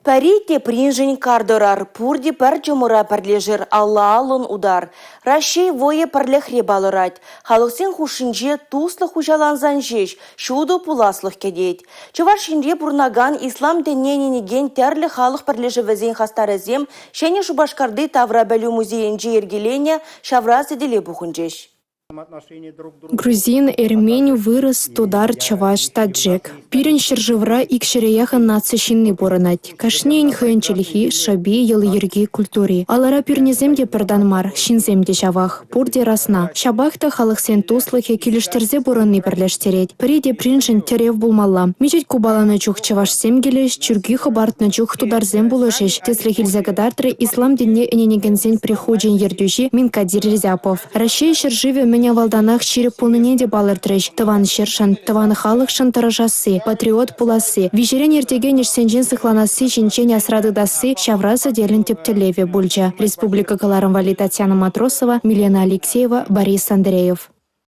Пӗри теприншӗн кар тӑрар, пурте пӗр чӑмӑра пӗрлешер, алла-аллӑн утар. Раҫҫей вӑйӗ пӗрлӗхре палӑрать. Халӑхсен хушшинче туслӑх хуҫалансан ҫеҫ ҫутӑ пуласлӑх кӗтет. Чӑваш Енре пурӑнакан ислам тӗнне ӗненекен тӗрлӗ халӑх пӗрлешӗвӗсен хастарӗсем Ҫӗнӗ Шупашкарти тавра пӗлӳ музейӗнче йӗркеленӗ ҫавра сӗтеле пухӑнчӗҫ. Грузин, эрмен, вырӑс, тутар, чӑваш, таджик – пирӗн ҫӗршывра 200-е яхӑн наци ҫынни пурӑнать. Кашнийӗн хӑйӗн чӗлхи, шӑпи, йӑли-йӗрки, культури. Алӑра пӳрнесем те пӗр тан мар, ҫынсем те ҫавах, пурте расна. Ҫапах та халӑхсен туслӑхӗ, килӗштерсе пурӑнни пӗрлештерет. Пӗри теприншӗн тӗрев пулмалла. Мечет купаланӑ чух чӑвашсем килӗҫ, чиркӳ хӑпартнӑ чух тутарсем пулӑшӗҫ, тӗслӗх илсе кӑтартрӗ ислам тӗнне ӗненекенсен прихучӗн ертӳҫи Минкадир Резяпов. Раҫҫей ҫӗршывӗ мӗн авалтанах ҫирӗп пулнине те палӑртрӗҫ. Тӑван ҫӗршӗн, тӑван халӑхшӑн тӑрӑшасси, патриот пуласси, виҫерен иртекен ӗҫсенчен сыхланасси ҫинчен асра тытасси ҫавра сӗтелӗн тӗп тӗллевӗ пулчӗ. Республика кӑларӑм валли Татьяна Матросова, Милена Алексеева, Борис Андреев.